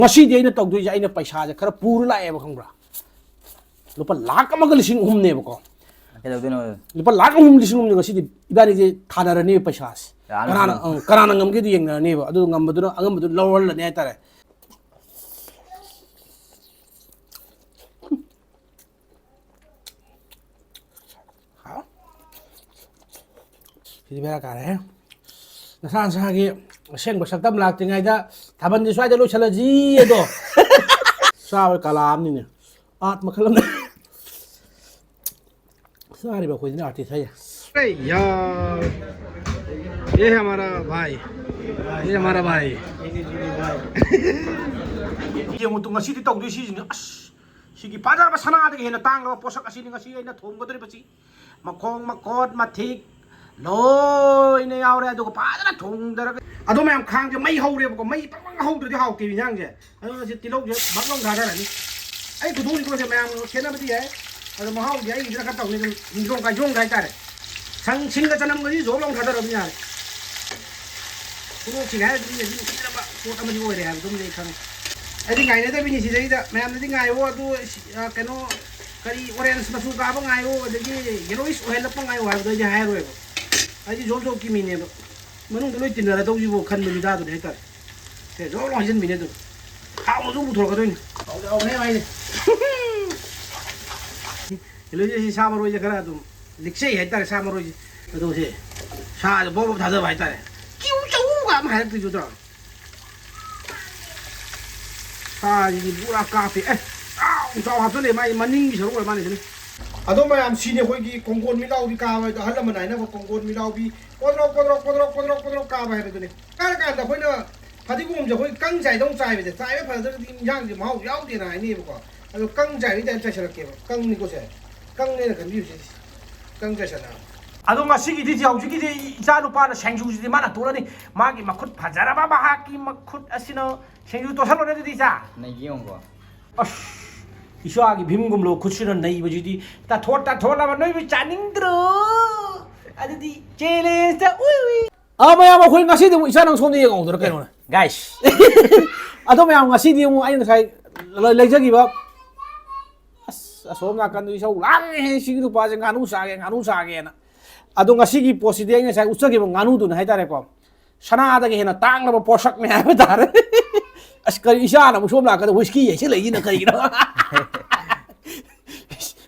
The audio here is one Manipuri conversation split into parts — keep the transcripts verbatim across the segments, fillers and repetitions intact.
ꯉꯁꯤꯗꯤ ꯑꯩꯅ ꯇꯧꯗꯣꯏꯁꯦ, ꯑꯩꯅ ꯄꯩꯁꯥꯁꯦ ꯈꯔ ꯄꯨꯔ ꯂꯥꯛꯑꯦꯕ, ꯈꯪꯕ꯭ꯔꯥ? ꯂꯨꯄꯥ ꯂꯥꯈ ꯑꯃꯒ ꯂꯤꯁꯤꯡ ꯑꯍꯨꯝꯅꯦꯕꯀꯣ꯫ ꯀꯩꯗꯧꯗꯣꯏꯅꯣ? ꯂꯨꯄꯥ ꯂꯥꯈ ꯑꯍꯨꯝ ꯂꯤꯁꯤꯡ ꯑꯍꯨꯝꯅꯦ꯫ ꯉꯁꯤꯗꯤ ꯏꯕꯥꯅꯤꯁꯦ ꯊꯥꯅꯔꯅꯦꯕ ꯄꯩꯁꯥꯁꯦ꯫ ꯂꯥꯈ ꯑꯃ ꯀꯅꯥꯅ, ꯂꯤꯁꯤꯡ ꯑꯍꯨꯝ꯫ ꯑꯪ, ꯀꯅꯥꯅ ꯉꯝꯒꯦꯗꯣ ꯌꯦꯡꯅꯔꯅꯦꯕ꯫ ꯑꯗꯨ ꯉꯝꯕꯗꯨꯅ, ꯑꯉꯝꯕꯗꯨꯅ ꯂꯧꯔꯜꯂꯅꯤ ꯍꯥꯏꯇꯥꯔꯦ꯫ ꯍꯥꯎ꯫ ꯁꯤꯗꯤ ꯕꯦꯔꯥ ꯀꯥꯔꯦꯍꯦ꯫ ꯅꯁꯥ ꯅꯁꯥꯒꯤ ꯑꯁꯦꯡꯕ ꯁꯛꯇꯝ ꯂꯥꯛꯇ꯭ꯔꯤꯉꯩꯗ ꯊꯥꯕꯜꯁꯦ ꯁ꯭ꯋꯥꯏꯗ ꯂꯣꯏꯁꯤꯜꯂꯁꯤ ꯑꯗꯣ꯫ ꯆꯥꯕ ꯀꯂꯥ ꯑꯃꯅꯤꯅꯦ꯫ ꯑꯥꯔꯠ ꯃꯈꯜ ꯑꯃ꯫ ꯆꯥꯔꯤꯕ ꯑꯩꯈꯣꯏꯁꯤꯅ ꯑꯥꯔꯇꯤꯁ ꯍꯥꯏꯌꯦ꯫ ꯑꯩ ꯌꯥ꯫ ये हमारा भाई। ये हमारा भाई। ꯌꯦꯡꯉꯨ ꯇꯨ, ꯉꯁꯤꯗꯤ ꯇꯧꯗꯣꯏ ꯁꯤꯁꯤꯅꯦ꯫ ꯑꯁ, ꯁꯤꯒꯤ ꯐꯖꯔꯕ ꯁꯅꯥꯗꯒꯤ ꯍꯦꯟꯅ ꯇꯥꯡꯂꯕ ꯄꯣꯠꯁꯛ ꯑꯁꯤꯅꯤ ꯉꯁꯤ ꯑꯩꯅ ꯊꯣꯡꯒꯗꯧꯔꯤꯕꯁꯤ꯫ ꯃꯈꯣꯡ, ꯃꯈꯣꯠ, ꯃꯊꯤꯛ ꯂꯣꯏꯅ ꯌꯥꯎꯔꯦ꯫ ꯑꯗꯨꯒ ꯐꯖꯅ ꯊꯣꯡꯗꯔꯒ, ꯑꯗꯣ ꯃꯌꯥꯝ, ꯈꯥꯡꯁꯦ ꯃꯩ ꯍꯧꯔꯦꯕꯀꯣ꯫ ꯃꯩ ꯄꯪ ꯄꯪ ꯍꯧꯗ꯭ꯔꯗꯤ ꯍꯥꯎꯇꯦꯕ ꯏꯟꯖꯥꯡꯁꯦ꯫ ꯑꯗꯨꯅ ꯁꯤ ꯇꯤꯜꯍꯧꯁꯦ ꯕꯛ ꯂꯥꯎ ꯊꯥꯗꯔꯅꯤ꯫ ꯑꯩ ꯈꯨꯊꯣꯡꯁꯤꯀꯣ ꯁꯦ ꯃꯌꯥꯝꯒ ꯈꯦꯠꯅꯕꯗꯤ ꯌꯥꯏ꯫ ꯑꯗꯣ ꯃꯍꯥꯎꯗꯤ ꯑꯩꯒꯤꯁꯤꯅ ꯈꯔ ꯇꯧꯅꯤ꯫ ꯑꯗꯨꯝ ꯍꯤꯡꯒꯣꯜ ꯀꯥꯏꯖꯣꯡꯗ ꯍꯥꯏꯇꯥꯔꯦ꯫ ꯁꯪ, ꯁꯤꯡꯒ ꯆꯅꯝꯒꯁꯤ ꯖꯣꯕ ꯂꯥꯎ ꯊꯥꯗꯔꯕꯅꯤ ꯌꯥꯔꯦ꯫ ꯈꯨꯗꯣꯡ ꯊꯤꯅꯤꯡꯉꯥꯏ ꯑꯗꯨꯝ ꯌꯦꯡꯁꯤꯟꯕꯤꯅꯕ ꯄꯣꯠ ꯑꯃꯗꯤ ꯑꯣꯏꯔꯦ ꯍꯥꯏꯕꯗꯨꯝꯗꯤ ꯑꯩ ꯈꯪꯉꯤ꯫ ꯑꯩꯗꯤ ꯉꯥꯏꯅꯗꯕꯤꯅꯤ ꯁꯤꯗꯩꯗ꯫ ꯃꯌꯥꯝꯅꯗꯤ ꯉꯥꯏꯌꯣ ꯑꯗꯨ, ꯑ, ꯀꯩꯅꯣ, ꯀꯔꯤ ꯑꯣꯔꯦꯟꯖ ꯃꯆꯨ ꯀꯥꯕ ꯉꯥꯏꯌꯣ, ꯑꯗꯒꯤ ꯌꯦꯂꯣꯏꯁ ꯑꯣꯏꯍꯜꯂꯛꯄ ꯉꯥꯏꯌꯣ ꯍꯥꯏꯕꯗꯣ ꯑꯩꯗꯤ ꯍꯥꯏꯔꯣꯏꯕ꯫ ꯑꯩꯗꯤ ꯖꯣꯕ ꯖꯣꯕꯀꯤ ꯃꯤꯅꯦꯕ꯫ ꯃꯅꯨꯡꯗ ꯂꯣꯏ ꯇꯤꯟꯅꯔꯗꯧꯁꯤꯕꯨ ꯈꯟꯕ ꯃꯤꯗꯥꯗꯨꯅꯤ ꯍꯥꯏꯇꯥꯔꯦ꯫ ꯁꯦ ꯖꯣꯕ ꯂꯥꯎ ꯍꯩꯖꯤꯟꯕꯤꯅꯦ ꯑꯗꯨꯝ꯫ ꯍꯥꯎꯅꯁꯨ ꯄꯨꯊꯣꯔꯛꯀꯗꯣꯏꯅꯤ꯫ ꯍꯥꯎꯗꯤ ꯍꯥꯎꯕꯅꯦ ꯃꯥꯏꯗꯤ꯫ ꯌꯦꯂꯣꯏꯁꯦ ꯁꯤ ꯁꯥ ꯃꯔꯣꯏꯁꯦ ꯈꯔ ꯑꯗꯨꯝ ꯂꯤꯛꯆꯩ ꯍꯥꯏꯇꯥꯔꯦ, ꯁꯥ ꯃꯔꯣꯏꯁꯦ꯫ ꯑꯗꯣ ꯁꯤ ꯁꯥꯁꯦ ꯕꯣꯕ ꯕꯣꯕ ꯊꯥꯗꯕ ꯍꯥꯏꯇꯥꯔꯦ꯫ ꯀꯤꯎ ꯆꯧꯒ ꯑꯃ ꯍꯥꯏꯔꯛꯇꯣꯏꯁꯨ ꯇꯧꯔ꯫ ꯁꯥꯁꯤꯗꯤ ꯄꯨꯔꯥ ꯀꯥꯞꯄꯦ꯫ ꯑꯦ, ꯆꯥꯎ ꯆꯥꯎ ꯍꯥꯞꯆꯜꯂꯦ꯫ ꯃꯥꯒꯤ ꯃꯅꯤꯡꯒꯤ ꯁꯔꯨꯛ ꯑꯣꯏꯔ ꯃꯥꯜꯂꯦ ꯁꯤꯅ꯫ ꯑꯗꯣ ꯃꯌꯥꯝ, ꯁꯤꯅꯤ ꯑꯩꯈꯣꯏꯒꯤ ꯀꯣꯡꯒꯣꯟ ꯃꯤꯠꯂꯥꯎꯕꯤ ꯀꯥꯕ ꯍꯥꯏꯗꯣ꯫ ꯑꯍꯜ ꯂꯃꯟ ꯍꯥꯏꯅꯕ ꯀꯣꯡꯒꯣꯟ ꯃꯤꯠꯂꯥꯎꯕꯤ, ꯀꯣꯗ꯭ꯔꯣꯛ ꯀꯣꯗ꯭ꯔꯣꯛ ꯀꯣꯗ꯭ꯔꯣꯛ ꯀꯣꯗ꯭ꯔꯣꯛ ꯀꯣꯗ꯭ꯔꯣꯛ ꯀꯥꯕ ꯍꯥꯏꯕꯗꯨꯅꯤ꯫ ꯀꯥꯔꯀꯥꯟꯗ ꯑꯩꯈꯣꯏꯅ ꯐꯗꯤꯒꯣꯝꯁꯦ ꯑꯩꯈꯣꯏ ꯀꯪ ꯆꯥꯏꯗꯧ ꯆꯥꯏꯕꯁꯦ, ꯆꯥꯏꯕ ꯐꯅꯗ꯭ꯔꯒꯗꯤ ꯏꯟꯖꯥꯡꯁꯦ ꯃꯍꯥꯎ ꯌꯥꯎꯗꯦꯅ ꯍꯥꯏꯅꯩꯌꯦꯕꯀꯣ꯫ ꯑꯗꯣ ꯀꯪ ꯆꯥꯏꯕꯒꯤ ꯇꯥꯏꯞ ꯆꯥꯏꯁꯜꯂꯛꯀꯦꯕ꯫ ꯀꯪꯅꯤꯀꯣ ꯁꯦ꯫ ꯀꯪꯅꯦꯅ ꯈꯟꯕꯤꯌꯨꯁꯦ꯫ ꯀꯪ ꯆꯥꯏꯁꯜꯂꯛꯑꯕ꯫ ꯑꯗꯣ ꯉꯁꯤꯒꯤꯗꯤ ꯍꯧꯖꯤꯛꯀꯤꯗꯤ ꯏꯆꯥ ꯅꯨꯄꯥꯅ ꯁꯦꯡꯖꯨꯁꯤꯗꯤ ꯃꯥꯅ ꯇꯣꯠꯂꯅꯤ꯫ ꯃꯥꯒꯤ ꯃꯈꯨꯠ ꯐꯖꯔꯕ ꯃꯍꯥꯛꯀꯤ ꯃꯈꯨꯠ ꯑꯁꯤꯅ ꯁꯦꯡꯖꯨ ꯇꯣꯠꯁꯜꯂꯣꯅꯦ ꯑꯗꯨꯗꯤ ꯏꯆꯥ꯫ ꯅꯩꯒꯦ ꯌꯦꯡꯉꯨꯀꯣ꯫ ꯑꯁ, ꯏꯆꯥꯒꯤ ꯚꯤꯝꯒꯨꯝꯂꯕ ꯈꯨꯠꯁꯤꯅ ꯅꯩꯕꯁꯤꯗꯤ ꯇꯥꯊꯣꯠ ꯇꯥꯊꯣꯠꯂꯕ ꯅꯣꯏꯕꯨ ꯆꯥꯅꯤꯡꯗ꯭ꯔꯣ? ꯑꯗꯨꯗꯤ ꯆꯦꯂꯦꯟꯖꯇ ꯎꯏ ꯎꯏ꯫ ꯑ, ꯃꯌꯥꯝ, ꯑꯩꯈꯣꯏ ꯉꯁꯤꯗꯤ ꯑꯃꯨꯛ ꯏꯆꯥ ꯅꯪ ꯁꯣꯝꯗ ꯌꯦꯡꯍꯧꯗꯅ ꯀꯩꯅꯣꯅꯦ꯫ Guys, ꯑꯗꯣ ꯃꯌꯥꯝ, ꯉꯁꯤꯗꯤ ꯑꯃꯨꯛ ꯑꯩꯅ ꯉꯁꯥꯏ ꯂ- ꯂꯩꯖꯈꯤꯕ, ꯑꯁ, ꯑꯁꯣꯝ ꯅꯥꯀꯟꯗ ꯏꯁꯧ ꯂꯥꯡꯉꯦ, ꯁꯤꯒꯤ ꯅꯨꯄꯥꯁꯦ ꯉꯥꯅꯨ ꯆꯥꯒꯦ, ꯉꯥꯅꯨ ꯆꯥꯒꯦꯅ꯫ ꯑꯗꯣ ꯉꯁꯤꯒꯤ ꯄꯣꯠꯁꯤꯗꯤ ꯑꯩ ꯉꯁꯥꯏ ꯎꯠꯆꯈꯤꯕ ꯉꯥꯅꯨꯗꯨꯅ ꯍꯥꯏꯇꯥꯔꯦꯀꯣ, ꯁꯅꯥꯗꯒꯤ ꯍꯦꯟꯅ ꯇꯥꯡꯂꯕ ꯄꯣꯠꯁꯛꯅꯦ ꯍꯥꯏꯕ ꯇꯥꯔꯦ꯫ ꯑꯁ, ꯀꯔꯤ, ꯏꯆꯥꯅ ꯑꯃꯨꯛ ꯁꯣꯝ ꯅꯥꯀꯟꯗ ꯋꯤꯁꯀꯤ ꯌꯩꯁꯤꯜꯂꯛꯏꯁꯤꯅ ꯀꯔꯤꯒꯤꯅꯣ?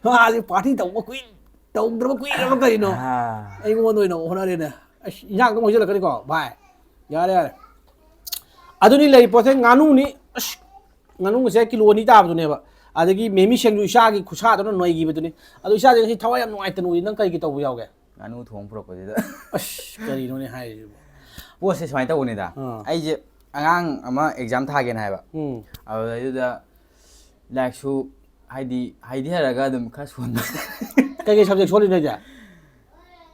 ꯃꯥꯁꯦ ꯄꯥꯔꯇꯤ ꯇꯧꯕ ꯀꯨꯏ ꯇꯧꯗ꯭ꯔꯕ ꯀꯨꯏꯔꯕ ꯀꯔꯤꯅꯣ? ꯑꯥ, ꯑꯩꯉꯣꯟꯗ ꯑꯣꯏꯅ ꯑꯃꯨꯛ ꯍꯣꯠꯅꯔꯦꯅꯦ꯫ ꯑꯁ, ꯏꯟꯖꯥꯡꯗꯣ ꯑꯃꯨꯛ ꯍꯩꯖꯤꯜꯂꯛꯀꯅꯤꯀꯣ ꯚꯥꯏ꯫ ꯌꯥꯔꯦ, ꯌꯥꯔꯦ꯫ ꯑꯗꯨꯅꯤ ꯂꯩ ꯄꯣꯠꯁꯦ, ꯉꯥꯅꯨꯅꯤ꯫ ꯑꯁ, ꯉꯥꯅꯨꯁꯦ ꯀꯤꯂꯣ ꯑꯅꯤ ꯇꯥꯕꯗꯨꯅꯦꯕ꯫ ꯑꯗꯒꯤ ꯃꯦꯃꯤ ꯁꯦꯡꯁꯨ ꯏꯆꯥꯒꯤ ꯈꯨꯠꯁꯥꯗꯨꯅ ꯅꯣꯏꯈꯤꯕꯗꯨꯅꯤ꯫ ꯑꯗꯣ ꯏꯆꯥꯁꯦ ꯉꯁꯤ ꯊꯋꯥꯏ ꯌꯥꯝ ꯅꯨꯡꯉꯥꯏꯇꯅ ꯎꯏ꯫ ꯅꯪ ꯀꯔꯤꯒꯤ ꯇꯧꯕ ꯌꯥꯎꯒꯦ? ꯉꯥꯅꯨ ꯊꯣꯡ ꯄꯨꯔꯛꯄꯁꯤꯗ꯫ ꯑꯁ, ꯀꯔꯤꯅꯣꯅꯦ ꯍꯥꯏꯔꯤꯁꯤꯕꯣ? ꯄꯣꯠꯁꯦ ꯁꯨꯃꯥꯏꯅ ꯇꯧꯕꯅꯤꯗ꯫ ꯑꯥ꯫ ꯑꯩꯁꯦ ꯑꯉꯥꯡ ꯑꯃ exam ꯊꯥꯒꯦꯅ ꯍꯥꯏꯕ꯫ ꯎꯝ꯫ ꯑꯗꯨꯗꯩꯗꯨꯗ ꯂꯥꯏꯔꯤꯛꯁꯨ ꯍꯥꯏꯗꯤ ꯍꯩꯗꯤ ꯍꯩꯔꯒ ꯑꯗꯨꯝ ꯈꯔ ꯁꯣꯟꯕ꯫ ꯀꯩꯀꯩ subject ꯁꯣꯜꯂꯤꯅꯣ ꯍꯥꯏꯁꯦ?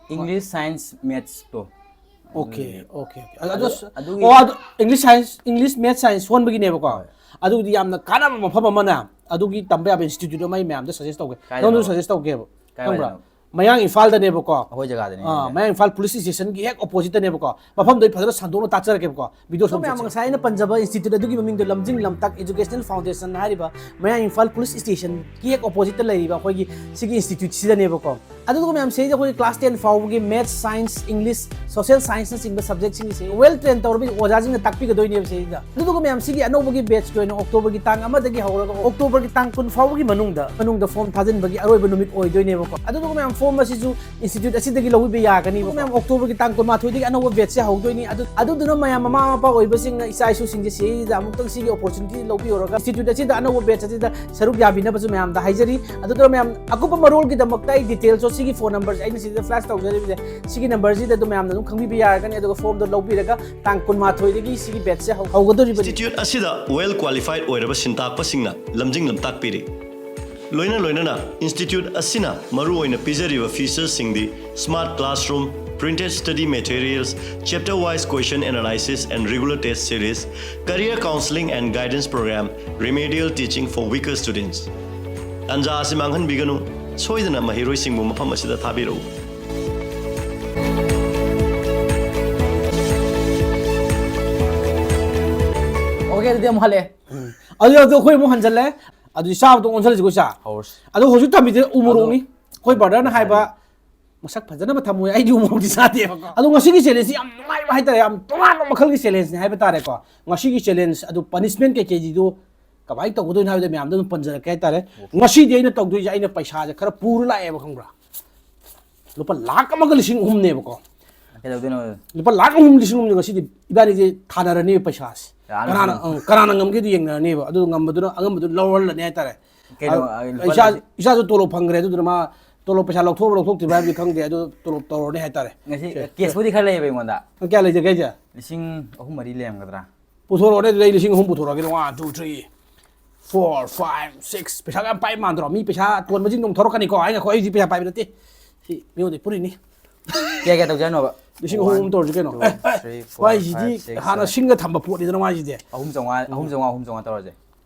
English, Science, Maths ꯇꯣ꯫ Okay, okay, okay. ꯑꯗꯣ, ꯑꯗꯨ- ꯑꯗꯨꯒꯤ ꯑꯣ, ꯑꯗꯨ English, Science, English, Maths, Science ꯁꯣꯟꯕꯒꯤꯅꯦꯕꯀꯣ꯫ ꯍꯣꯏ꯫ ꯑꯗꯨꯒꯤꯗꯤ ꯌꯥꯝꯅ ꯀꯥꯟꯅꯕ ꯃꯐꯝ ꯑꯃꯅ, ꯑꯗꯨꯒꯤ ꯇꯝꯕ ꯌꯥꯕ institute ꯑꯃ ꯑꯩ ꯃꯌꯥꯝꯗ suggest ꯇꯧꯒꯦ꯫ ꯀꯥꯏꯗꯅꯣ? ꯅꯪꯗꯁꯨ suggest ꯇꯧꯒꯦꯕ꯫ ꯈꯪꯕ꯭ꯔꯥ? ꯀꯥꯏꯋꯥꯏꯗꯅꯣ? ꯃꯌꯥꯡ ꯏꯝꯐꯥꯜꯗꯅꯦꯕꯀꯣ꯫ ꯑꯩꯈꯣꯏ ꯖꯒꯥꯗꯅꯤ ꯑꯥ, ꯍꯥꯏꯁꯦ꯫ ꯃꯌꯥꯡ ꯏꯝꯐꯥꯜ police station ꯒꯤ ꯍꯦꯛ opposite ꯇꯅꯦꯕꯀꯣ꯫ ꯃꯐꯝꯗꯣ ꯑꯩ ꯐꯖꯅ ꯁꯟꯗꯣꯛꯅ ꯇꯥꯛꯆꯔꯛꯀꯦꯕꯀꯣ꯫ Video ꯁꯣꯝ ꯃꯌꯥꯝ ꯉꯁꯥꯏ ꯑꯩꯅ ꯄꯟꯖꯕ institute ꯑꯗꯨꯒꯤ ꯃꯃꯤꯡꯗꯣ ꯂꯝꯖꯤꯡ ꯂꯝꯇꯥꯛ Educational Foundation ꯍꯥꯏꯔꯤꯕ ꯃꯌꯥꯡ ꯏꯝꯐꯥꯜ police station ꯒꯤ ꯍꯦꯛ opposite ꯇ ꯂꯩꯔꯤꯕ ꯑꯩꯈꯣꯏꯒꯤ ꯁꯤꯒꯤ institute ꯁꯤꯗꯅꯦꯕꯀꯣ꯫ ꯑꯗꯨꯒ ꯃꯌꯥꯝ ꯁꯤꯗꯩꯗ ꯑꯩꯈꯣꯏꯒꯤ class ten ꯐꯥꯎꯕꯒꯤ Maths, Science, English, Social Science ꯅꯆꯤꯡꯕ subject ꯁꯤꯡꯁꯦ well train ꯇꯧꯔꯕ ꯑꯣꯖꯥꯁꯤꯡꯅ ꯇꯥꯛꯄꯤꯒꯗꯣꯏꯅꯦꯕ ꯁꯤꯗ꯫ ꯑꯗꯨꯗꯨꯒ ꯃꯌꯥꯝ ꯁꯤꯒꯤ ꯑꯅꯧꯕꯒꯤ batch ꯀꯤ ꯑꯣꯏꯅ October ꯒꯤ ꯇꯥꯡ ꯑꯃꯗꯒꯤ ꯍꯧꯔꯒ October ꯒꯤ ꯇꯥꯡ ꯀꯨꯟ ꯐꯥꯎꯕꯒꯤ ꯃꯅꯨꯡꯗ, ꯃꯅꯨꯡꯗ form ꯊꯥꯖꯤꯟꯕꯒꯤ ꯑꯔꯣꯏꯕ ꯅꯨꯃꯤꯠ ꯑꯣꯏꯗꯣꯏꯅꯦꯕꯀꯣ꯫ ꯑꯗꯨꯗꯨꯒ ꯃꯌꯥꯝ form ꯑꯁꯤꯁꯨ institute ꯑꯁꯤꯗꯒꯤ ꯂꯧꯕꯤꯕ ꯌꯥꯒꯅꯤ꯫ ꯃꯌꯥꯝ October ꯒꯤ ꯇꯥꯡ ꯀꯨꯟꯃꯥꯊꯣꯏꯗꯒꯤ ꯑꯅꯧꯕ batch ꯁꯦ ꯍꯧꯗꯣꯏꯅꯤ꯫ ꯑꯗꯨ, ꯑꯗꯨꯗꯨꯅ ꯃꯌꯥꯝ ꯃꯃꯥ ꯃꯄꯥ ꯑꯣꯏꯕꯁꯤꯡꯅ ꯏꯆꯥ ꯏꯁꯨꯁꯤꯡꯁꯦ ꯁꯤꯗ ꯑꯃꯨꯛꯇꯪ ꯁꯤꯒꯤ opportunity ꯂꯧꯕꯤꯍꯧꯔꯒ institute ꯑꯁꯤꯗ ꯑꯅꯧꯕ batch ꯑꯁꯤꯗ ꯁꯔꯨꯛ ꯌꯥꯕꯤꯅꯕꯁꯨ ꯃꯌꯥꯝꯗ ꯍꯥꯏꯖꯔꯤ꯫ ꯑꯗꯨꯗꯨꯅ ꯃꯌꯥꯝ ꯑꯀꯨꯞꯄ ꯃꯔꯣꯜꯒꯤꯗꯃꯛꯇ ꯑꯩ details ꯁꯤꯒꯤ phone number ꯁꯦ ꯑꯩꯅ ꯁꯤꯗ flash ꯇꯧꯖꯔꯤꯕꯁꯦ, ꯁꯤꯒꯤ number ꯁꯤꯗ ꯑꯗꯨꯝ ꯃꯌꯥꯝꯅ ꯑꯗꯨꯝ ꯈꯪꯕꯤꯕ ꯌꯥꯔꯒꯅꯤ꯫ ꯑꯗꯨꯒ form ꯗꯣ ꯂꯧꯕꯤꯔꯒ ꯇꯥꯡ ꯀꯨꯟꯃꯥꯊꯣꯏꯗꯒꯤ ꯁꯤꯒꯤ batch ꯁꯦ ꯍꯧ-, ꯍꯧꯒꯗꯧꯔꯤꯕꯅꯤ꯫ Institute ꯑꯁꯤꯗ well qualified ꯑꯣꯏꯔꯕ ꯁꯤꯟꯇꯥꯛꯄꯁꯤꯡꯅ ꯂꯝꯖꯤꯡ ꯂꯝꯇꯥꯛꯄꯤꯔꯤ꯫ ꯂꯣꯏꯅ ꯂꯣꯏꯅꯅ institute ꯑꯁꯤꯅ ꯃꯔꯨꯑꯣꯏꯅ ꯄꯤꯖꯔꯤꯕ features ꯁꯤꯡꯗꯤ smart classroom, printed study materials, chapter wise question analysis and regular test series, career counseling and guidance program, remedial teaching for weaker students. ꯇꯥꯟꯖꯥ ꯑꯁꯤ ꯃꯥꯡꯍꯟꯕꯤꯒꯅꯨ, ꯁꯣꯏꯗꯅ ꯃꯍꯩꯔꯣꯏꯁꯤꯡꯕꯨ ꯃꯐꯝ ꯑꯁꯤꯗ ꯊꯥꯕꯤꯔꯛꯎ꯫ ꯑꯗꯨꯗꯤ ꯑꯃꯨꯛ ꯍꯜꯂꯛꯑꯦ꯫ ꯑꯗꯨ ꯑꯗꯨ ꯑꯩꯈꯣꯏ ꯑꯃꯨꯛ ꯍꯟꯖꯜꯂꯦ꯫ ꯑꯗꯨꯗꯤ ꯆꯥꯕꯗꯣ ꯑꯣꯟꯁꯤꯜꯂꯁꯤꯀꯣ ꯏꯆꯥ꯫ ꯍꯧꯔꯁꯤ꯫ ꯑꯗꯣ ꯍꯧꯖꯤꯛ ꯊꯝꯃꯤꯁꯦ ꯎ ꯃꯣꯔꯣꯛꯅꯤ꯫ ꯑꯩꯈꯣꯏ brotherꯅ ꯍꯥꯏꯕ ꯃꯁꯛ ꯐꯖꯅꯕ ꯊꯝꯃꯣꯏ, ꯑꯩꯗꯤ ꯎ ꯃꯣꯔꯣꯛꯇꯤ ꯆꯥꯗꯦꯕꯀꯣ꯫ ꯑꯗꯣ ꯉꯁꯤꯒꯤ challengeꯁꯤ ꯌꯥꯝ ꯅꯨꯡꯉꯥꯏꯕ ꯍꯥꯏꯇꯥꯔꯦ, ꯌꯥꯝ ꯇꯣꯉꯥꯟꯕ ꯃꯈꯜꯒꯤ challengeꯅꯤ ꯍꯥꯏꯕ ꯇꯥꯔꯦꯀꯣ꯫ ꯉꯁꯤꯒꯤ challenge ꯑꯗꯨ punishment ꯀꯩꯀꯩꯗꯤꯗꯣ ꯀꯃꯥꯏꯅ ꯇꯧꯒꯗꯣꯏꯅꯣ ꯍꯥꯏꯕꯗꯣ ꯃꯌꯥꯝꯗ ꯑꯗꯨꯝ ꯄꯟꯖꯔꯛꯀꯦ ꯍꯥꯏꯇꯥꯔꯦ꯫ ꯉꯁꯤꯗꯤ ꯑꯩꯅ ꯇꯧꯗꯣꯏꯁꯦ, ꯑꯩꯅ ꯄꯩꯁꯥꯁꯦ ꯈꯔ ꯄꯨꯔ ꯂꯥꯛꯑꯦꯕ, ꯈꯪꯕ꯭ꯔꯥ? ꯂꯨꯄꯥ ꯂꯥꯈ ꯑꯃꯒ ꯂꯤꯁꯤꯡ ꯑꯍꯨꯝꯅꯦꯕꯀꯣ꯫ ꯀꯩꯗꯧꯗꯣꯏꯅꯣ? ꯂꯨꯄꯥ ꯂꯥꯈ ꯑꯍꯨꯝ ꯂꯤꯁꯤꯡ ꯑꯍꯨꯝꯅꯦ꯫ ꯉꯁꯤꯗꯤ ꯏꯕꯥꯅꯤꯁꯦ ꯊꯥꯅꯔꯅꯦꯕ ꯄꯩꯁꯥꯁꯦ꯫ ꯌꯥꯝ ꯀꯅꯥꯅ, ꯅꯨꯡꯉꯥꯏ꯫ ꯑꯪ, ꯀꯅꯥꯅ ꯉꯝꯒꯦꯗꯣ ꯌꯦꯡꯅꯔꯅꯦꯕ꯫ ꯑꯗꯨ ꯉꯝꯕꯗꯨꯅ, ꯑꯉꯝꯕꯗꯨꯅ ꯂꯧꯔꯂꯅꯤ ꯍꯥꯏꯇꯥꯔꯦ꯫ ꯀꯩꯅꯣ, ꯑꯗꯨ ꯑ, ꯂꯨꯄꯥ ꯏꯆꯥ-, ꯂꯤꯁꯤꯡ ꯏꯆꯥꯁꯨ ꯇꯣꯂꯣꯞ ꯐꯪꯈ꯭ꯔꯦ, ꯑꯗꯨꯗꯨꯅ ꯃꯥ ꯇꯣꯂꯣꯞ ꯄꯩꯁꯥ ꯂꯧꯊꯣꯛꯄ ꯂꯧꯊꯣꯛꯇ꯭ꯔꯤꯕ ꯍꯥꯏꯕꯗꯤ ꯈꯪꯗꯦ, ꯑꯗꯨ ꯇꯣꯂꯣꯞ ꯇꯧꯔꯅꯤ ꯍꯥꯏꯇꯥꯔꯦ꯫ ꯉꯁꯤ, ꯁꯦ, ꯁꯦ꯫ Cashꯄꯨꯗꯤ ꯈꯔ ꯂꯩꯌꯦꯕ ꯑꯩꯉꯣꯟꯗ꯫ ꯅꯪ ꯀꯌꯥ ꯂꯩꯖꯒꯦ ꯍꯥꯏꯁꯦ? ꯂꯤꯁꯤꯡ ꯑꯍꯨꯝ ꯃꯔꯤ ꯂꯩꯔꯝꯒꯗ꯭ꯔꯥ? ꯄꯨꯊꯣꯔꯛꯑꯣꯅꯦ, ꯑꯗꯨꯗꯤ ꯑꯩ ꯂꯤꯁꯤꯡ ꯑꯍꯨꯝ ꯄꯨꯊꯣꯔꯛꯑꯒꯦ꯫ One, two, three, four, five, six꯫ ꯄꯩꯁꯥꯒ ꯌꯥꯝ ꯄꯥꯏ ꯃꯥꯟꯗ꯭ꯔꯣ? ꯃꯤ ꯄꯩꯁꯥ ꯇꯣꯟꯕꯁꯤꯡꯗꯣ ꯑꯃꯨꯛ ꯊꯧꯔꯛꯀꯅꯤꯀꯣ꯫ ꯑꯩ ꯉꯥꯏꯈꯣ, ꯑꯩ ꯍꯧꯖꯤꯛ ꯄꯩꯁꯥ ꯄꯥꯏꯕ ꯅꯠꯇꯦ꯫ ꯁꯤ ꯃꯤꯉꯣꯟꯗꯩ ꯄꯨꯔꯤꯅꯤ꯫ ꯀꯌꯥ ꯀꯌꯥ ꯇꯧꯁꯦ ꯍꯥꯏꯅꯣꯕ? ꯂꯤꯁꯤꯡ ꯑꯍꯨꯝ ꯑꯍꯨꯝ ꯇꯧꯔꯁꯤ ꯀꯩꯅꯣ꯫ One, two, ꯑꯦ, ꯑꯦ, three, four, ꯃꯥꯏꯁꯤꯗꯤ five, six, ꯍꯥꯟꯅ seven꯫ ꯁꯤꯡꯒ ꯊꯝꯕ ꯄꯣꯠꯅꯤꯗꯅ ꯃꯥꯏꯁꯤꯗꯤ꯫ ꯑꯍꯨꯝ ꯆꯥꯝꯃꯉꯥ, ꯑꯍꯨꯝ ꯆꯥꯝꯃꯉꯥ, ꯑꯍꯨꯝ ꯆꯥꯝꯃꯉꯥ ꯇꯧꯔꯁꯦ꯫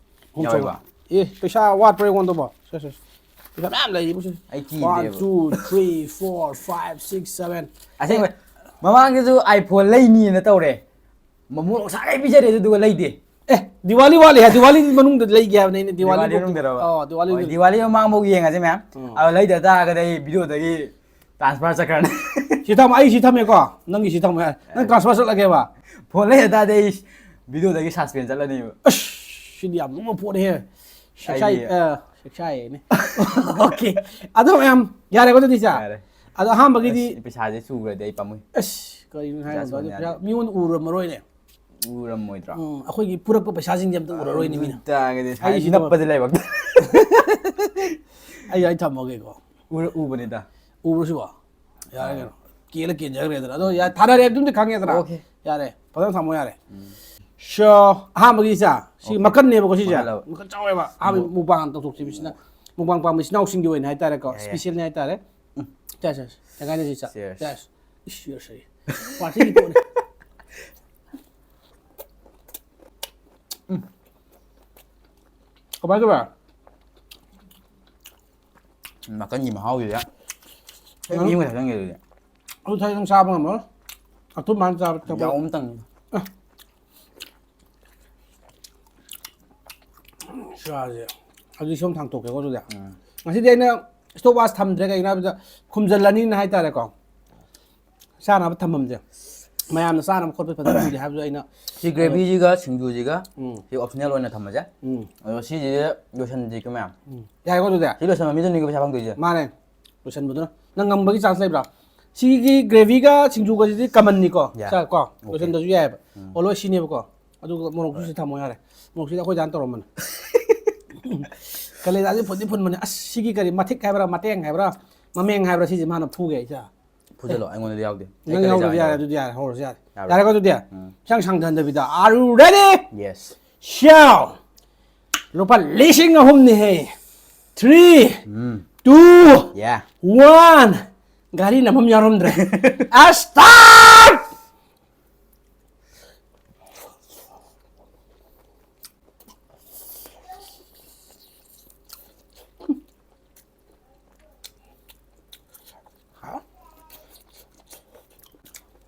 ꯑꯍꯨꯝ ꯌꯥꯎꯔꯤꯕ? ꯆꯥꯝꯃꯉꯥ꯫ ꯑꯦ, ꯄꯩꯁꯥ ꯋꯥꯠꯄ꯭ꯔꯥ ꯑꯩꯉꯣꯟꯗꯕꯣ? ꯁꯦ, ꯁꯦ, ꯁꯦ꯫ ꯄꯩꯁꯥ ꯃꯌꯥꯝ ꯂꯩꯔꯤꯕꯨ ꯁꯦ꯫ ꯑꯩ ꯀꯤꯗꯦꯕ꯫ One, two, three, four, five, six, seven꯫ ꯑꯁꯦꯡꯕ, ꯃꯃꯥꯡꯗꯁꯨ iPhone ꯂꯩꯅꯤꯅ ꯇꯧꯔꯦ꯫ ꯃꯃꯣꯟ ꯁꯥꯒꯩ ꯄꯤꯖꯔꯦ, ꯑꯗꯨꯗꯨꯒ ꯂꯩꯗꯦ꯫ ꯑꯦ, ꯗꯤꯋꯥꯂꯤ ꯋꯥꯠꯂꯤ ꯍꯥꯏ, ꯗꯤꯋꯥꯂꯤ ꯃꯅꯨꯡꯗ ꯂꯩꯒꯦ ꯍꯥꯏꯕꯅꯦ ꯑꯩꯅ, ꯗꯤꯋꯥꯂꯤ ꯗꯤꯋꯥꯂꯤ ꯃꯅꯨꯡꯗ꯫ ꯃꯅꯨꯡꯗꯔꯕ? ꯑꯣ, ꯗꯤꯋꯥꯂꯤ ꯍꯣꯏ, ꯃꯅꯨꯡꯗ꯫ ꯗꯤꯋꯥꯂꯤ ꯃꯃꯥꯡꯐꯥꯎ ꯌꯦꯡꯉꯁꯦ ꯃꯌꯥꯝ꯫ ꯎꯝ꯫ ꯑꯗꯣ ꯂꯩꯗ ꯇꯥꯔꯒꯗꯤ ꯑꯩ videoꯗꯒꯤ transfer ꯆꯠꯈ꯭ꯔꯅꯤ꯫ ꯁꯤ ꯊꯝꯃꯣ, ꯑꯩ ꯁꯤ ꯊꯝꯃꯦꯀꯣ, ꯅꯪꯒꯤ ꯁꯤ ꯊꯝꯃꯣ ꯌꯥꯔꯦ꯫ ꯅꯪ ꯑꯦ꯫ Transfer ꯆꯠꯂꯒꯦꯕ? Phone ꯂꯩꯗ ꯇꯥꯔꯗꯤ ꯑꯩ videoꯗꯒꯤ suspend ꯆꯠꯂꯅꯤꯕ꯫ ꯑꯁ, ꯁꯤꯗꯤ ꯌꯥꯝ ꯂꯨꯕ ꯄꯣꯠꯅꯤꯍꯦ꯫ ꯁꯦꯛꯁꯥꯏ-, ꯑꯩꯗꯤ ꯑ, ꯁꯦꯛꯁꯥꯏꯌꯦꯅꯦ꯫ Okay꯫ ꯑꯗꯣ ꯃꯌꯥꯝ ꯌꯥꯔꯦꯀꯣ ꯑꯗꯨꯗꯤ ꯏꯆꯥ? ꯌꯥꯔꯦ꯫ ꯑꯗꯣ ꯑꯍꯥꯟꯕꯒꯤꯗꯤ ꯑꯁ, ꯄꯩꯁꯥꯁꯦ ꯁꯨꯈ꯭ꯔꯗꯤ ꯑꯩ ꯄꯥꯝꯃꯨꯏ꯫ ꯑꯁ, ꯀꯔꯤꯅꯣ ꯄꯩꯁꯥ ꯍꯥꯏꯔꯤꯕ? ꯁꯨꯍꯟ ꯑꯗꯨ ꯌꯥꯗꯦ꯫ ꯄꯩꯁꯥ ꯃꯤꯉꯣꯟꯗ ꯎꯔꯝꯃꯔꯣꯏꯅꯦ꯫ ꯎꯔꯝꯃꯣꯏꯗ꯭ꯔꯣ? ꯎꯝ, ꯑꯩꯈꯣꯏꯒꯤ ꯄꯨꯔꯛꯄ ꯄꯩꯁꯥꯁꯤꯡꯁꯦ ꯑꯝꯇ ꯎꯔꯔꯣꯏꯅꯦ ꯃꯤꯅ꯫ ꯑꯗꯨ ꯇꯥꯔꯒꯗꯤ ꯑꯩ ꯁꯤ ꯅꯞꯄꯗꯤ ꯂꯥꯏꯕꯛꯇ꯫ ꯑꯩ, ꯑꯩ ꯊꯝꯃꯒꯦꯀꯣ꯫ ꯎꯔ-, ꯎꯕꯅꯤꯗ꯫ ꯎꯕ꯭ꯔꯣ ꯁꯤꯕꯣ? ꯌꯥꯔꯦ ꯑꯥ꯫ ꯀꯩꯅꯣ꯫ ꯀꯦꯜꯂ ꯀꯦꯟꯖꯈ꯭ꯔꯦꯗꯅ꯫ ꯑꯗꯣ ꯌꯥ-, ꯊꯥꯅꯔꯦ ꯑꯗꯨꯝꯗꯤ ꯈꯪꯉꯦꯗꯅ꯫ Okay꯫ ꯌꯥꯔꯦ꯫ ꯐꯖꯅ ꯊꯝꯃꯣ ꯌꯥꯔꯦ꯫ ꯎꯝ꯫ So, ꯑꯍꯥꯟꯕꯒꯤ ꯏꯆꯥ, ꯁꯤ Okay꯫ ꯃꯈꯟꯅꯦꯕꯀꯣ ꯁꯤꯁꯦ꯫ ꯃꯈꯜ ꯂꯧ-, ꯃꯈꯜ ꯆꯥꯎꯋꯦꯕ꯫ ꯑꯍꯥꯟꯕ ꯃꯨꯛ-, mukbang ꯇꯧꯊꯣꯛꯁꯤ ꯁꯤꯅ꯫ Mukbang ꯄꯥꯝꯕ ꯏꯆꯤꯟ ꯏꯅꯥꯎꯁꯤꯡꯒꯤ ꯑꯣꯏꯅ ꯍꯥꯏꯇꯥꯔꯦꯀꯣ꯫ ꯌꯥꯏ, ꯌꯥꯏ꯫ Specialꯅꯤ ꯍꯥꯏꯇꯥꯔꯦ꯫ ꯎꯝ꯫ ꯆꯦꯁ, ꯆꯦꯁ꯫ ꯀꯩ ꯀꯥꯏꯅꯁꯤ ꯏꯆꯥ? Cheers꯫ ꯆꯦꯁ꯫ ꯏꯁ, cheers ꯍꯥꯏꯌꯦ꯫ Partyꯒꯤ ꯄꯣꯠꯅꯤ꯫ ꯎꯝ꯫ ꯀꯃꯥꯏ ꯇꯧꯕ? ꯃꯈꯟꯒꯤ ꯃꯍꯥꯎꯁꯤꯗ꯫ ꯎꯝ꯫ ꯃꯤ ꯑꯃ ꯊꯛꯆꯟꯒꯦ ꯑꯗꯨꯗꯤ꯫ ꯑꯗꯨ ꯊꯛꯑꯗꯤ ꯅꯪ ꯆꯥꯕ ꯉꯝꯃꯔꯣꯏ꯫ ꯑꯊꯨꯝꯕ ꯍꯥꯟꯅ ꯆꯥꯕ ꯊꯛꯄ꯫ ꯌꯥꯎ ꯑꯃꯇꯪ꯫ ꯑꯦ꯫ ꯁꯥꯁꯦ꯫ ꯑꯗꯨꯗꯤ ꯁꯣꯝ ꯊꯥꯡꯇꯣꯛꯀꯦꯀꯣ ꯑꯗꯨꯗꯤ꯫ ꯎꯝ꯫ ꯉꯁꯤꯗꯤ ꯑꯩꯅ stopwatch ꯊꯝꯗ꯭ꯔꯦ, ꯀꯩꯒꯤꯅꯣ ꯍꯥꯏꯕꯗ ꯈꯨꯝꯖꯤꯜꯂꯅꯤꯅ ꯍꯥꯏꯇꯥꯔꯦꯀꯣ꯫ ꯆꯥꯅꯕ ꯊꯝꯐꯝꯁꯦ꯫ ꯃꯌꯥꯝꯅ ꯆꯥꯅꯕ ꯈꯣꯠꯄ ꯐꯖꯅ ꯊꯝꯗꯦ ꯍꯥꯏꯕꯗꯣ ꯑꯩꯅ ꯒ꯭ꯔꯦꯚꯤꯁꯤꯒ ꯁꯤꯡꯖꯨꯁꯤꯒ ꯎꯝ꯫ ꯁꯤ optional ꯑꯣꯏꯅ ꯊꯝꯃꯁꯦ꯫ ꯎꯝ꯫ ꯑꯗꯣ ꯁꯤꯁꯦ ꯂꯣꯏꯁꯟꯁꯤꯀꯣ ꯃꯌꯥꯝ꯫ ꯎꯝ꯫ ꯌꯥꯏꯀꯣ ꯑꯗꯨꯗꯤ? ꯁꯤ ꯂꯣꯏꯁꯟꯕ ꯃꯤꯗꯨꯅꯤꯀꯣ ꯄꯩꯁꯥ ꯐꯪꯗꯣꯏꯁꯦ꯫ ꯃꯥꯅꯦ꯫ ꯂꯣꯏꯁꯟꯕꯗꯨꯅ꯫ ꯅꯪ ꯉꯝꯕꯒꯤ chance ꯂꯩꯕ꯭ꯔꯥ? ꯁꯤꯒꯤ ꯒ꯭ꯔꯦꯚꯤꯒ ꯁꯤꯡꯖꯨꯒꯁꯤꯗꯤ commonꯅꯤꯀꯣ꯫ ꯌꯥꯏ꯫ ꯆꯥ-, ꯀꯣ? Okay꯫ ꯂꯣꯏꯁꯟꯗ꯭ꯔꯁꯨ ꯌꯥꯏꯑꯕ꯫ ꯎꯝ꯫ ꯑꯣ, ꯂꯣꯏ ꯁꯤꯅꯦꯕꯀꯣ꯫ ꯑꯗꯨꯒ ꯃꯣꯔꯣꯛꯁꯨ ꯁꯤ ꯊꯝꯃꯣ ꯌꯥꯔꯦ꯫ ꯃꯣꯔꯣꯛꯁꯤꯗꯤ ꯑꯩꯈꯣꯏ ꯗꯥꯅ ꯇꯧꯔꯝꯕꯅꯦ꯫ ꯀꯂꯦꯖꯥꯁꯦ ꯐꯨꯟꯗꯤ ꯐꯨꯟꯕꯅꯦ꯫ ꯑꯁ, ꯁꯤꯒꯤ ꯀꯔꯤ ꯃꯊꯤꯛ ꯍꯥꯏꯕ꯭ꯔꯥ, ꯃꯇꯦꯡ ꯍꯥꯏꯕ꯭ꯔꯥ, ꯃꯃꯦꯡ ꯍꯥꯏꯕ꯭ꯔꯥ, ꯁꯤꯁꯦ ꯃꯥꯅ ꯐꯨꯒꯦ ꯑꯩꯁꯦ꯫ ꯐꯨꯖꯜꯂꯣ, ꯑꯩꯉꯣꯟꯗꯗꯤ ꯌꯥꯎꯗꯦ꯫ ꯅꯪ ꯑꯩ ꯀꯂꯦꯖꯥ ꯌꯥꯎꯗ꯭ꯔꯗꯤ ꯑꯣꯏꯅ ꯌꯥꯔꯦ, ꯌꯥꯎꯔꯦ꯫ ꯑꯗꯨꯗꯤ ꯌꯥꯔꯦ, ꯍꯧꯔꯁꯨ ꯌꯥꯔꯦ꯫ ꯌꯥꯔꯦ꯫ ꯌꯥꯔꯦꯀꯣ ꯑꯗꯨꯗꯤ? ꯎꯝ꯫ ꯍꯛꯆꯥꯡ ꯁꯥꯡꯊꯍꯟꯗꯕꯤꯗ꯫ Are you ready? Yes꯫ Show! ꯂꯨꯄꯥ ꯂꯤꯁꯤꯡ ꯑꯍꯨꯝꯅꯤꯍꯦ꯫ Three, ꯎꯝ꯫ Two, Yeah꯫ One꯫ ꯒꯥꯔꯤ ꯅꯝꯐꯝ ꯌꯥꯎꯔꯝꯗ꯭ꯔꯦ꯫ ꯑꯁ, start!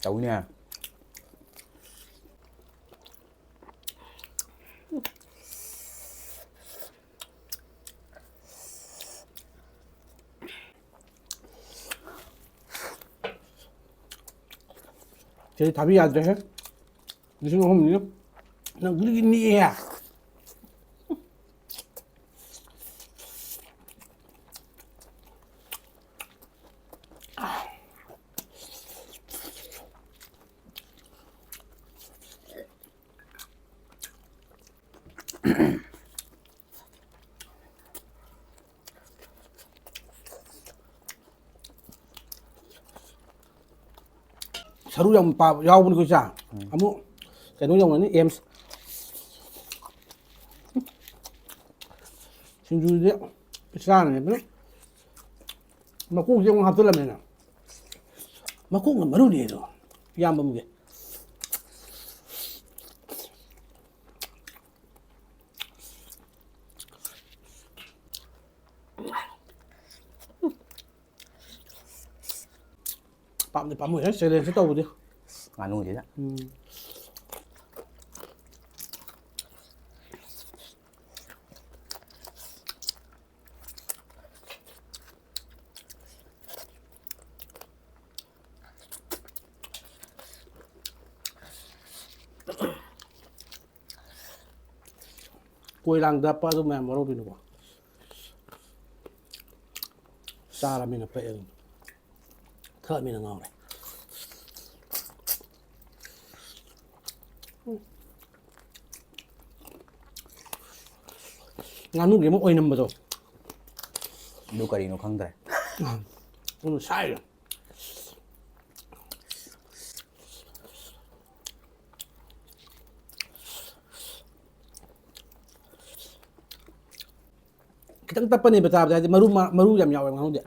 ꯇꯧꯅꯦ꯫ ꯁꯤꯗꯤ ꯊꯥꯕꯤ ꯌꯥꯗ꯭ꯔꯦꯍꯦ꯫ ꯂꯤꯁꯤꯡ ꯑꯍꯨꯝꯅꯤ꯫ ꯅꯪ ꯒꯨꯂꯤꯒꯤ ꯅꯤꯛꯑꯦ꯫ ꯁꯔꯨ ꯌꯥꯝ ꯄꯥꯕ ꯌꯥꯎꯕꯅꯤꯀꯣ ꯏꯆꯥ꯫ ꯎꯝ꯫ ꯑꯃꯨꯛ ꯀꯩꯅꯣ ꯌꯧꯔꯅꯤ, ꯑꯦꯝꯁ꯫ ꯁꯤꯡꯖꯨꯁꯦ ꯆꯥꯅꯕꯅꯦ꯫ ꯃꯀꯣꯛꯁꯦ ꯑꯃꯨꯛ ꯍꯥꯞꯆꯤꯜꯂꯝꯃꯦꯅ꯫ ꯃꯀꯣꯛꯅ ꯃꯔꯨꯅꯤ ꯑꯗꯣ, ꯏꯌꯥꯝꯕ ꯑꯃꯒꯤ꯫ ꯄꯥꯝꯗꯤ ꯄꯥꯝꯃꯨꯏꯍꯦ, challenge ꯇꯧꯕꯗꯤ꯫ ꯉꯥꯅꯨꯁꯤꯗ꯫ ꯎꯝ꯫ ꯀꯣꯏꯂꯥꯡꯗ ꯄ ꯑꯗꯨ ꯃꯌꯥꯝ ꯋꯥꯔꯧꯕꯤꯅꯨꯀꯣ꯫ ꯆꯥꯔꯃꯤꯅ ꯄꯛꯑꯦ ꯑꯗꯨꯝ꯫ ꯊꯛꯑꯃꯤꯅ ꯉꯥꯎꯔꯦ꯫ ꯉꯥꯅꯨꯒꯤ ꯑꯃ ꯑꯣꯏꯅꯝꯕꯗꯣ꯫ ꯑꯗꯨ ꯀꯔꯤꯅꯣ ꯈꯪꯗ꯭ꯔꯦ꯫ ꯎꯝ, ꯁꯥꯏꯔꯦ꯫ ꯈꯤꯇꯪ ꯇꯞꯄꯅꯦꯕ ꯆꯥꯕꯗ, ꯍꯥꯏꯗꯤ ꯃꯔꯨ ꯃ-, ꯃꯔꯨ ꯌꯥꯝ ꯌꯥꯎꯋꯦ ꯉꯥꯅꯨꯗꯤ꯫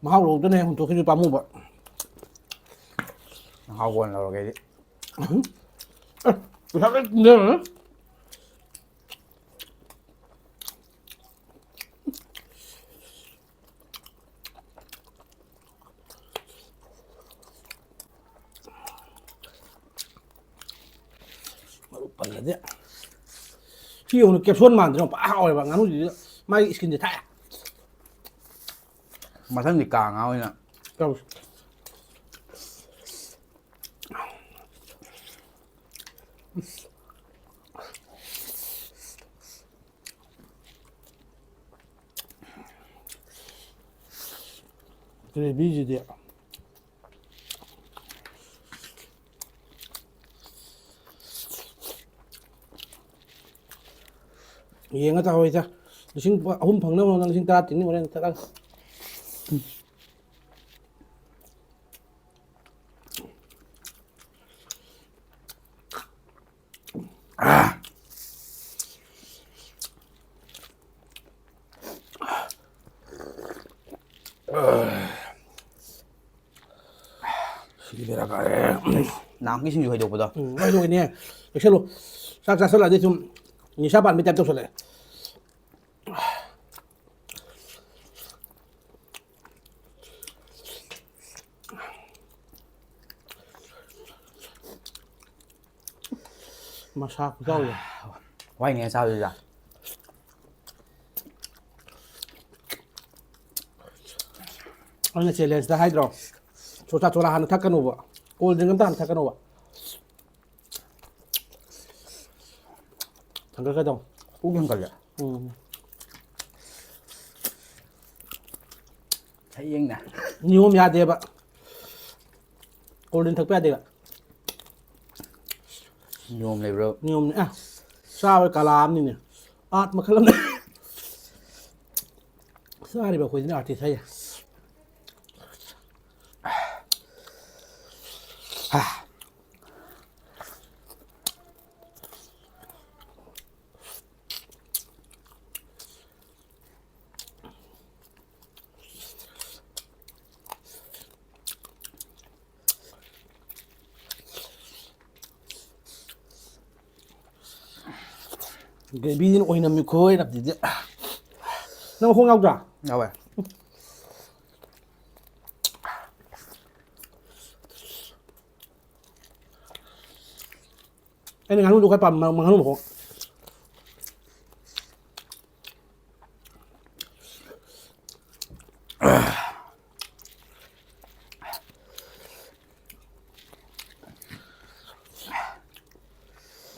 ꯃꯍꯥꯎ ꯂꯧꯗꯅ ꯍꯦꯛ ꯍꯨꯟꯗꯣꯛꯈꯤꯕ ꯄꯥꯝꯃꯨꯕ꯫ ꯃꯍꯥꯎ ꯀꯣꯟꯅ ꯂꯧꯔꯒꯦ ꯑꯩꯗꯤ꯫ ꯑꯦ, ꯄꯩꯁꯥ ꯂꯣꯏ ꯇꯨꯝꯖꯔꯣꯏ꯫ ꯃꯔꯨ ꯄꯜꯂꯗꯤ꯫ ꯁꯤ ꯌꯦꯡꯉꯨꯅꯦ, ꯀꯦꯞꯁꯣꯟ ꯃꯥꯟꯗ꯭ꯔꯣ? ꯄꯨꯔꯥ ꯍꯥꯎꯋꯦꯕ ꯉꯥꯅꯨꯁꯤꯗꯤ꯫ ꯃꯥꯒꯤ skinꯁꯦ ꯊꯥꯛꯑꯦ꯫ ꯃꯊꯪꯗꯤ ꯀꯥꯡꯉꯥ ꯑꯣꯏꯅ ꯇꯧꯁꯤ꯫ Gravyꯁꯤꯗꯤ꯫ ꯌꯦꯡꯉ ꯆꯥꯍꯧ ꯏꯆꯥ꯫ ꯂꯤꯁꯤꯡ ꯑꯍꯨꯝ ꯐꯪꯅꯕ ꯍꯣꯠꯅ ꯂꯤꯁꯤꯡ ꯇꯔꯥ ꯇꯤꯡꯅꯤ ꯍꯣꯔꯦꯟ ꯆꯠꯂꯒ꯫ ꯁꯤꯗꯤ ꯕꯦꯔꯥ ꯀꯥꯔꯦ꯫ ꯅꯍꯥꯟꯒꯤ ꯁꯤꯡꯖꯨ ꯍꯩꯗꯣꯛꯄꯗꯣ꯫ ꯎꯝ, ꯍꯩꯗꯣꯛꯏꯅꯦ꯫ ꯆꯦꯛꯁꯜꯂꯨ꯫ ꯆꯥꯛ ꯆꯥꯁꯜꯂꯛꯑꯗꯤ ꯁꯨꯝ ꯅꯤꯁꯥ ꯄꯥꯟꯕꯩ type ꯇꯧꯁꯜꯂꯛꯑꯦ꯫ ꯃꯁꯥ ꯈꯨꯆꯥꯎꯁꯦ꯫ ꯋꯥꯏꯅꯦ ꯆꯥꯕꯗꯨꯗ꯫ ꯑꯩꯅ ꯆꯦꯂꯦꯟꯖꯇ ꯍꯥꯏꯗ꯭ꯔꯣ? ꯆꯣꯆꯥ ꯆꯣꯔꯥ ꯍꯥꯟꯅ ꯊꯛꯀꯅꯣꯕ꯫ ꯀꯣꯜ ꯗ꯭ꯔꯤꯡ ꯑꯝꯇ ꯍꯥꯟꯅ ꯊꯛꯀꯅꯣꯕ꯫ ꯊꯥꯡꯒꯠꯀꯗꯧ꯫ ꯄꯨꯛ ꯌꯥꯝ ꯀꯜꯂꯦ꯫ ꯎꯝ꯫ ꯍꯌꯦꯡꯅ꯫ ꯅꯤꯌꯣꯝ ꯌꯥꯗꯦꯕ꯫ ꯀꯣꯜ ꯗ꯭ꯔꯤꯡ ꯊꯛꯄ ꯌꯥꯗꯦꯕ꯫ ꯅꯤꯌꯣꯝ ꯂꯩꯕ꯭ꯔꯣ? ꯅꯤꯌꯣꯝꯅꯦ꯫ ꯑꯦ, ꯆꯥꯕ ꯀꯂꯥ ꯑꯃꯅꯤꯅꯦ꯫ ꯑꯥꯔꯠ ꯃꯈꯜ ꯑꯃꯅꯤ꯫ ꯆꯥꯔꯤꯕ ꯑꯩꯈꯣꯏꯁꯤꯅ ꯑꯥꯔꯇꯤꯁ ꯍꯥꯏꯌꯦ꯫ ꯒ꯭ꯔꯦꯚꯤꯁꯤꯅ ꯑꯣꯏꯅꯝꯃꯤ ꯈꯣꯏꯔꯞꯇꯗꯤ꯫ ꯅꯪ ꯃꯈꯣꯡ ꯌꯥꯎꯗ꯭ꯔꯥ? ꯌꯥꯎꯋꯦ꯫ ꯑꯩꯅ ꯉꯥꯅꯨꯗꯣ ꯈ꯭ꯋꯥꯏ ꯄꯥꯝꯕ, ꯉꯥꯅꯨ ꯃꯈꯣꯡ꯫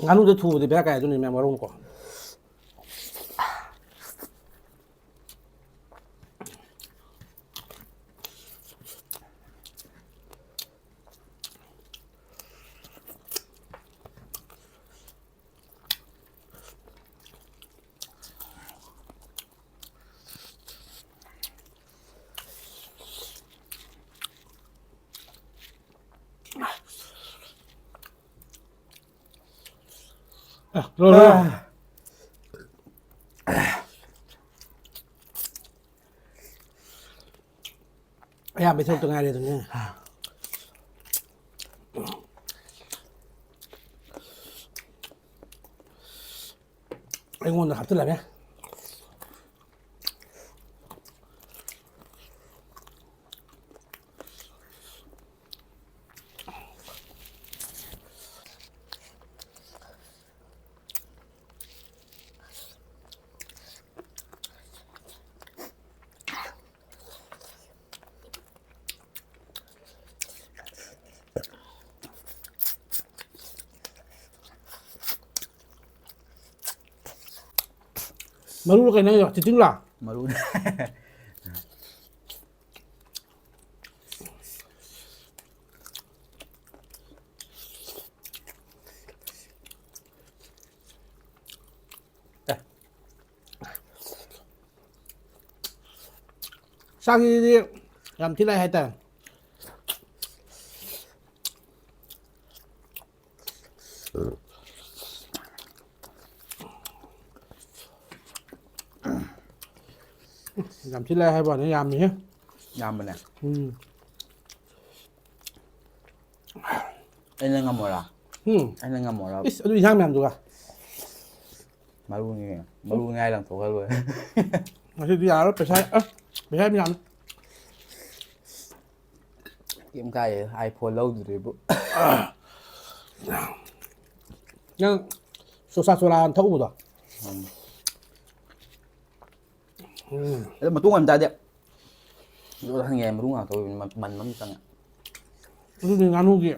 ꯉꯥꯅꯨꯗ ꯊꯨꯕꯗꯤ ꯕꯦꯔꯥ ꯀꯥꯏ, ꯑꯗꯨꯅꯤ ꯃꯌꯥꯝ ꯃꯔꯨꯝꯀꯣ꯫ ꯑ, ꯂꯣꯏꯔꯦ꯫ ꯑ꯫ ꯑꯌꯥꯝꯕ ꯏꯊꯣꯛꯇ ꯉꯥꯏꯔꯦ ꯑꯗꯨꯅꯦ꯫ ꯑꯩꯉꯣꯟꯗ ꯍꯥꯞꯆꯤꯜꯂꯒꯦ꯫ ꯃꯔꯨꯔ ꯀꯩꯅꯣ ꯍꯥꯏꯗꯣ? ꯆꯤꯇꯤꯡꯂꯥ? ꯃꯔꯨ꯫ ꯆꯥꯛꯁꯤꯗꯤ ꯌꯥꯝ ꯊꯤ ꯂꯥꯏ ꯍꯥꯏꯇꯥꯔꯦ꯫ ꯌꯥꯝ ꯊꯤ ꯂꯥꯏ ꯍꯥꯏꯕ ꯋꯥꯅꯤ, ꯌꯥꯝꯃꯤꯍꯦ꯫ ꯌꯥꯝꯕꯅꯦ꯫ ꯎꯝ꯫ ꯑꯩꯅ ꯉꯝꯃꯣꯔꯥ? ꯎꯝ꯫ ꯑꯩꯅ ꯉꯝꯃꯣꯔꯥ? ꯏꯁ, ꯑꯗꯨ ꯏꯟꯁꯥꯡ ꯃꯌꯥꯝꯗꯨꯒ꯫ ꯃꯔꯨꯅꯤ ꯀꯩꯅꯣ꯫ ꯃꯔꯨ ꯉꯥꯏ ꯂꯪꯊꯣꯛꯈ꯭ꯔ ꯂꯣꯏꯔꯦ꯫ ꯉꯁꯤꯗꯤ ꯌꯥꯔꯣꯏ, ꯄꯩꯁꯥ, ꯑ, ꯄꯩꯁꯥ ꯌꯥꯝ ꯌꯥꯝꯃꯤ꯫ ꯀꯩꯝ ꯀꯥꯏꯗꯦ, iPhone ꯂꯧꯗ꯭ꯔꯤꯕꯨ꯫ ꯅꯪ ꯆꯣꯆꯥ ꯆꯣꯂꯥ ꯑꯃ ꯊꯛꯎꯕꯗꯣ? ꯎꯝ꯫ ꯎꯝ꯫ ꯑꯗꯣ ꯃꯇꯣꯡ ꯌꯥꯝ ꯆꯥꯗꯦ꯫ ꯑꯗꯨꯒ ꯍꯪꯉꯦ, ꯃꯔꯨ ꯉꯥꯛꯇ ꯑꯣꯏꯕꯅꯤ, ꯃ-, ꯃꯟꯕ ꯑꯃ ꯆꯪꯉꯦ꯫ ꯑꯗꯨꯗꯤ ꯉꯥꯅꯨꯒꯤ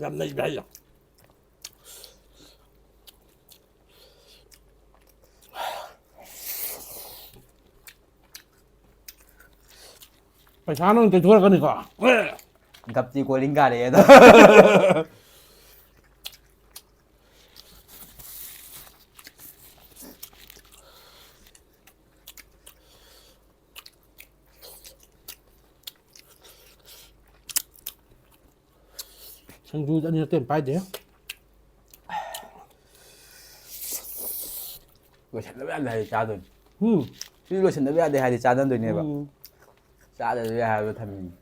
ꯌꯥꯝ ꯂꯩꯕ ꯍꯥꯏꯁꯦ꯫ ꯄꯩꯁꯥꯅ ꯑꯣꯏꯅ ꯇꯩꯊꯣꯔꯛꯀꯅꯤꯀꯣ꯫ ꯒꯞꯇꯤ ꯀꯣꯂꯤꯡ ꯀꯥꯔꯦ ꯑꯗꯣ꯫ ꯁꯤꯡꯖꯨ ꯑꯅꯤꯔꯛꯇꯩ ꯍꯦꯟꯅ ꯄꯥꯏꯗꯦ꯫ ꯂꯣꯏꯁꯟꯗꯕ ꯌꯥꯗꯦ ꯍꯥꯏꯗꯤ ꯆꯥꯗꯣꯏꯅꯤ꯫ ꯎꯝ꯫ ꯁꯤ ꯂꯣꯏꯁꯟꯗꯕ ꯌꯥꯗꯦ ꯍꯥꯏꯗꯤ ꯆꯥꯗꯣꯏꯅꯦꯕ꯫ ꯎꯝ꯫ ꯆꯥꯗꯕ ꯌꯥꯏ ꯍꯥꯏꯕ ꯊꯝꯃꯤꯅꯤ꯫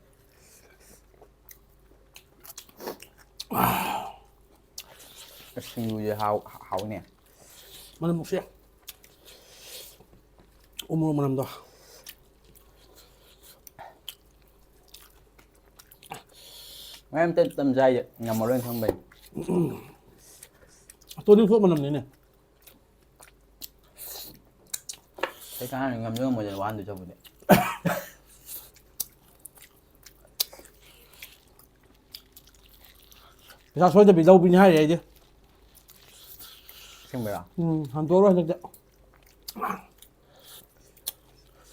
ꯑꯁ, ꯁꯤꯡꯖꯨꯁꯦ ꯍꯥꯎ-, ꯍꯥꯎꯅꯦ꯫ ꯃꯅꯝ ꯅꯨꯡꯁꯤ꯫ ꯎ ꯃꯣꯔꯣꯛ ꯃꯅꯝꯗꯣ꯫ ꯃꯌꯥꯝ ꯇꯞ ꯇꯞꯅ ꯆꯥꯏꯁꯦ ꯉꯝꯃꯔꯣꯏꯅ ꯈꯪꯕꯩ꯫ ꯇꯣꯅꯤꯡꯈꯣꯛ ꯃꯅꯝꯅꯤꯅꯦ꯫ ꯀꯩ ꯀꯥꯟꯅꯅꯤ, ꯉꯝꯁꯨ ꯉꯝꯃꯣꯏꯗꯅ ꯋꯥꯍꯟꯗꯣꯏ ꯁꯔꯨꯛꯄꯨꯗꯤ꯫ ꯄꯩꯁꯥ ꯁꯣꯏꯗꯕꯤ ꯂꯧꯕꯤꯅꯤ ꯍꯥꯏꯔꯤ ꯑꯩꯗꯤ꯫ ꯑꯁꯦꯡꯕꯩꯔꯣ? ꯎꯝ, ꯍꯟꯗꯣꯛꯑꯔꯣꯏ ꯍꯟꯗꯛꯇꯤ꯫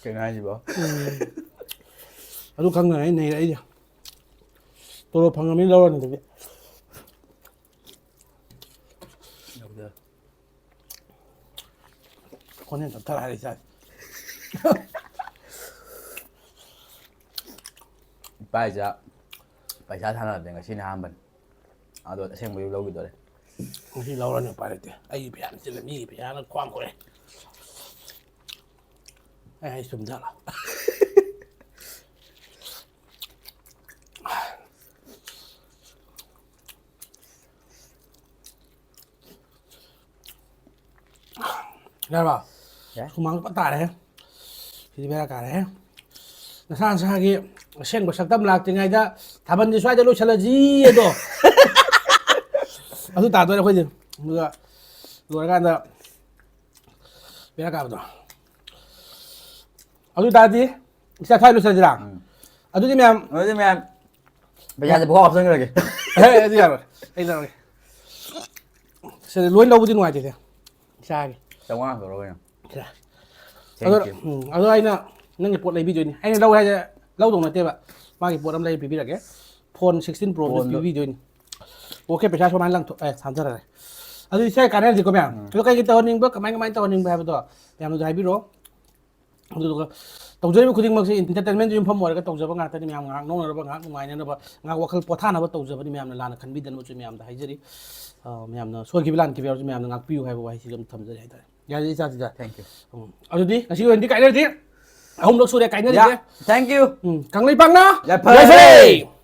ꯀꯩꯅꯣ ꯍꯥꯏꯁꯤꯕꯣ? ꯑꯗꯨ ꯈꯪꯗꯅ ꯑꯩ ꯅꯩꯔꯛꯏꯁꯦ꯫ ꯇꯣꯂꯣꯞ ꯐꯪꯉꯕꯅꯤꯅ ꯂꯧꯔꯅꯤ ꯑꯗꯨꯗꯤ꯫ ꯈꯣꯟꯖꯦꯜ ꯇꯞꯊꯔ ꯍꯥꯏꯔꯛꯏ ꯆꯥꯁꯤ꯫ ꯏꯄꯥ ꯏꯆꯥ ꯄꯩꯁꯥ ꯊꯥꯅꯕꯗ ꯉꯁꯤꯅ ꯑꯍꯥꯟꯕꯅꯤ꯫ ꯑꯗꯣ ꯑꯁꯦꯡꯕꯒꯤ ꯂꯧꯈꯤꯗꯣꯔꯦ꯫ ꯉꯁꯤ ꯂꯧꯔꯅꯤ, ꯎꯄꯥꯏ ꯂꯩꯇꯦ꯫ ꯑꯩꯒꯤ ꯄꯩꯁꯥ ꯅꯠꯇꯦꯗ, ꯃꯤꯒꯤ ꯄꯩꯁꯥꯅ ꯈ꯭ꯋꯥꯡ ꯀꯣꯏꯔꯦ꯫ ꯑꯩ ꯍꯥꯏꯁꯤ ꯆꯨꯝꯖꯥꯠꯂꯣ? ꯌꯥꯔꯕ? ꯌꯥꯏ꯫ ꯁꯨꯃꯥꯡ ꯐꯖꯅ ꯇꯥꯔꯦ꯫ ꯁꯤꯗꯤ ꯕꯦꯔꯥ ꯀꯥꯔꯦ꯫ ꯅꯁꯥ ꯅꯁꯥꯒꯤ ꯑꯁꯦꯡꯕ ꯁꯛꯇꯝ ꯂꯥꯛꯇ꯭ꯔꯤꯉꯩꯗ ꯊꯥꯕꯜꯁꯦ ꯁ꯭ꯋꯥꯏꯗ ꯂꯣꯏꯁꯤꯜꯂꯁꯤ ꯑꯗꯣ꯫ ꯑꯗꯨ ꯇꯥꯗꯣꯏꯅꯦ ꯑꯩꯈꯣꯏꯗꯤ꯫ ꯑꯗꯨꯒ ꯂꯣꯏꯔꯀꯥꯟꯗ ꯕꯦꯔꯥ ꯀꯥꯕꯗꯣ꯫ ꯑꯗꯨ ꯇꯥꯔꯗꯤ ꯏꯁꯥ ꯁ꯭ꯋꯥꯏ ꯂꯣꯏꯁꯤꯜꯂꯁꯤꯔꯥ? ꯑꯗꯨꯗꯤ ꯃꯌꯥꯝ ꯑꯗꯨꯗꯤ ꯃꯌꯥꯝ ꯄꯩꯁꯥꯁꯦ ꯄꯨꯈꯥꯎ ꯍꯥꯞꯆꯤꯟꯈ꯭ꯔꯒꯦ꯫ ꯑꯦ, ꯑꯗꯨ ꯌꯥꯔꯣꯏ꯫ ꯑꯩ ꯂꯧꯔꯒꯦ꯫ ꯁꯤꯗ ꯂꯣꯏ ꯂꯧꯕꯗꯤ ꯅꯨꯡꯉꯥꯏꯇꯦꯗ꯫ ꯏꯁꯥꯒꯤ꯫ ꯆꯥꯝꯃꯉꯥ ꯇꯧꯔꯣ ꯀꯩꯅꯣ꯫ ꯑꯗꯣ, Thank you. ꯎꯝ, ꯑꯗꯣ ꯑꯩꯅ ꯅꯪꯒꯤ ꯄꯣꯠ ꯂꯩꯕꯤꯗꯣꯏꯅꯤ꯫ ꯑꯩꯅ ꯂꯧ ꯍꯥꯏꯁꯦ ꯂꯧꯗꯧ ꯅꯠꯇꯦꯕ꯫ ꯃꯥꯒꯤ ꯄꯣꯠ ꯑꯃ ꯂꯩ ꯄꯤꯕꯤꯔꯒꯦ꯫ ꯐꯣꯟ ꯁꯤꯛꯁꯇꯤꯟ ꯄ꯭ꯔꯣ ꯐꯣꯟꯗꯣ- ꯄꯤꯕꯤꯗꯣꯏꯅꯤ꯫ ꯑꯣꯀꯦ, ꯄꯩꯁꯥ ꯁꯨꯃꯥꯏꯅ ꯂꯪꯊꯣꯛ ꯑꯦ, ꯊꯥꯖꯔꯒꯦ꯫ ꯑꯗꯨ ꯏꯁꯥꯒꯤ ꯀꯥꯟꯅꯔꯁꯤꯀꯣ ꯃꯌꯥꯝ꯫ ꯑꯗꯣ ꯀꯩꯀꯩ ꯇꯧꯍꯟꯅꯤꯡꯕ, ꯀꯃꯥꯏ ꯀꯃꯥꯏꯅ ꯇꯧꯍꯟꯅꯤꯡꯕ ꯍꯥꯏꯕꯗꯣ ꯃꯌꯥꯝꯅꯁꯨ ꯍꯥꯏꯕꯤꯔꯛꯑꯣ꯫ ꯑꯗꯨꯗꯨꯒ ꯇꯧꯖꯔꯤꯕ ꯈꯨꯗꯤꯡꯃꯛꯁꯦ entertainment ꯇ ꯌꯨꯝꯐꯝ ꯑꯣꯏꯔꯒ ꯇꯧꯖꯕ ꯉꯥꯛꯇꯅꯤ꯫ ꯃꯌꯥꯝ ꯉꯥꯏꯍꯥꯛ ꯅꯣꯛꯅꯅꯕ, ꯉꯥꯏꯍꯥꯛ ꯅꯨꯡꯉꯥꯏꯅꯅꯕ, ꯉꯥꯏꯍꯥꯛ ꯋꯥꯈꯜ ꯄꯣꯊꯥꯅꯕ ꯇꯧꯖꯕꯅꯤ꯫ ꯃꯌꯥꯝꯅ ꯂꯥꯟꯅ ꯈꯟꯕꯤꯗꯅꯕꯁꯨ ꯃꯌꯥꯝꯗ ꯍꯥꯏꯖꯔꯤ꯫ ꯑ, ꯃꯌꯥꯝꯅ ꯁꯣꯏꯈꯤꯕ ꯂꯥꯟꯈꯤꯕ ꯌꯥꯎꯔꯁꯨ ꯃꯌꯥꯝꯅ ꯉꯥꯛꯄꯤꯌꯨ ꯍꯥꯏꯕ ꯋꯥꯍꯩꯁꯤꯁꯨ ꯑꯗꯨꯝ ꯊꯝꯖꯔꯤ ꯍꯥꯏꯇꯥꯔꯦ꯫ ꯌꯥꯔꯦ, ꯏꯆꯥꯁꯤꯗ꯫ Thank you. ꯎꯝ, ꯑꯗꯨꯗꯤ ꯉꯁꯤꯒꯤ ꯑꯣꯏꯅꯗꯤ ꯀꯥꯏꯅꯔꯗꯤ ꯑꯍꯨꯝꯂꯛ ꯁꯨꯔꯦ ꯀꯥꯏꯅꯔꯤꯁꯦ꯫ Yeah, thank you. ꯎꯝ, ꯀꯪꯂꯩꯄꯥꯛꯅ ꯌꯥꯏꯐꯔꯦ꯫ ꯌꯥꯏꯐꯔꯦ꯫